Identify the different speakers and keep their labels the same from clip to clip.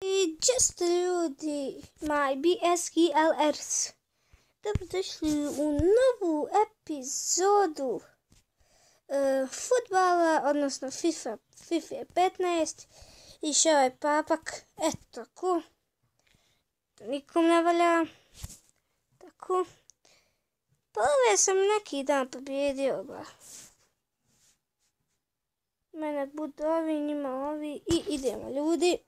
Speaker 1: I često ljudi, my BSGLers, dobrodošli u novu epizodu futbala, odnosno FIFA 15. Išao je papak, eto tako, nikom ne valja, tako. Pa ove sam neki dan pobjedio ga. Mene budu ovi, njima ovi i idemo ljudi.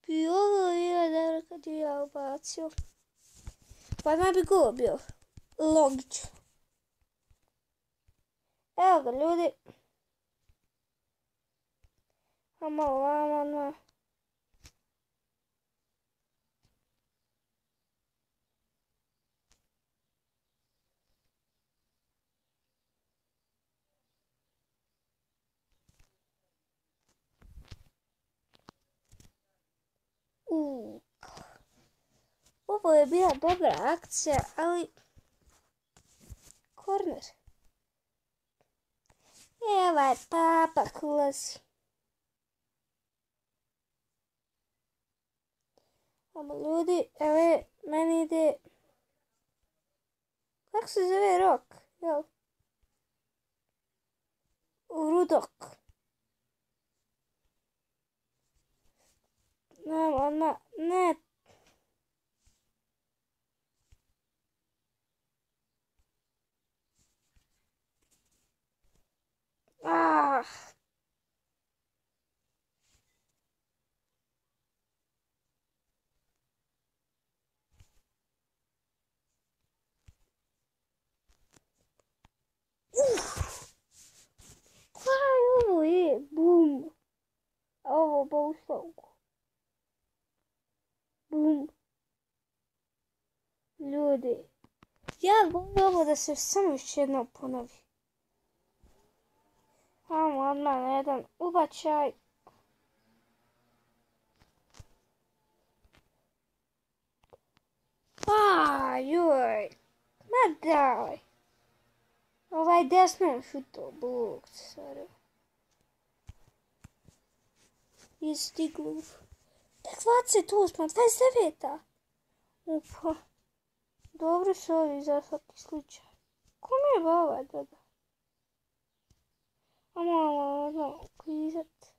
Speaker 1: Bi ovo bilo dobro kad bi ja ubacio. Pa ne bi go bio. Logično. Evo ga ljudi. A malo vamo. Ovo je bila dobra akcija, ali korner. Ovaj papak ulazi. Ovo ljudi, evo meni ide. Kako se zove rok? Jel? Rudok. Ne. Kaj ovo je? Bum. Ovo ba uslovku. Bum. Ljudi. Ja volim ovo da se samo još jednom ponovi. Ajmo odmah na jedan ubačaj. Joj. Ma daj. Ovaj desno šuto. Bog, stvarno. Isti glup. 28, 29. Upa. Dobro su ovi za svaki slučaj. Kome je ovaj dada? A malo klizat.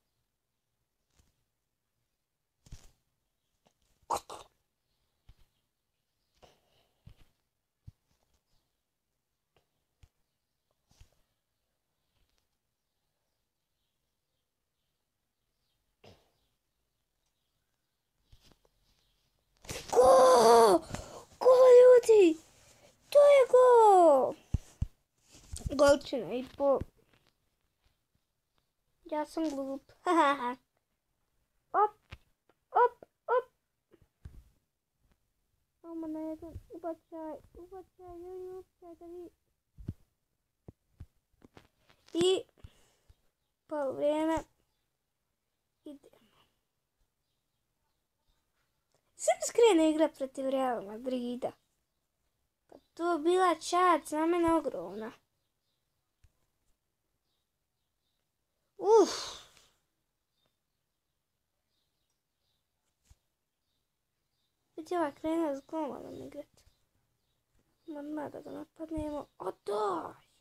Speaker 1: Ljudi, to je go! Golčina i po. Ja sam glup. Op. Ajmo na jedan ubačaj da vi. I pol vrijeme idemo. Sve skrene igra protiv Real Madrida. Pa to bila čast za mene ogromna. Već je ova krena s golmanom igrati. Mama da ga napadnemo. O daj!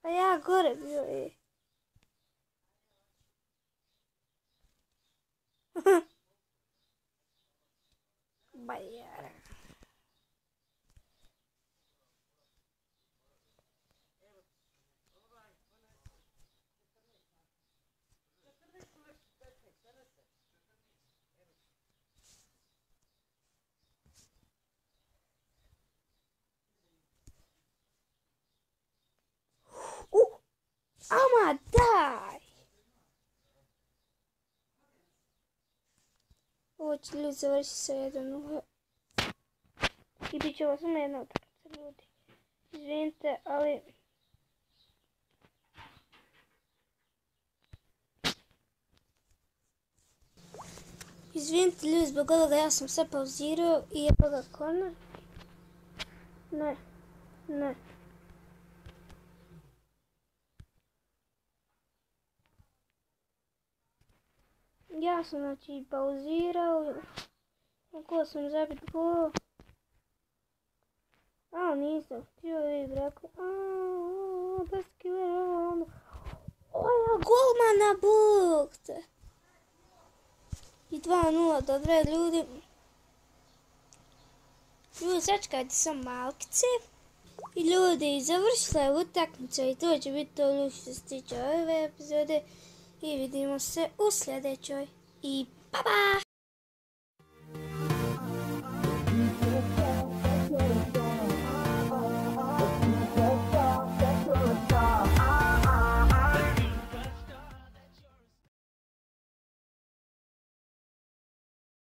Speaker 1: A ja gore bio je. Bajara. Ama daj! Ovo će ljudi završiti sa 1-0. I bit će ovo samo jedna utakmica ljudi. Izvinite, ali Izvinite ljudi zbog ovoga, ja sam sve pauzirao i je ga Conor. Ne. Ja sam znači pauzirao. Kako sam zabit gol. Nisam htio vi rekao. 10 kila. Oja, golmana Bog te. I 2:0, dobro ljudi. Ljudi, sačekajte sam malkice. I ljudi, završila je utakmica i to će biti to što se tiče ove epizode. I vidimo se u sljedećoj. I pa pa!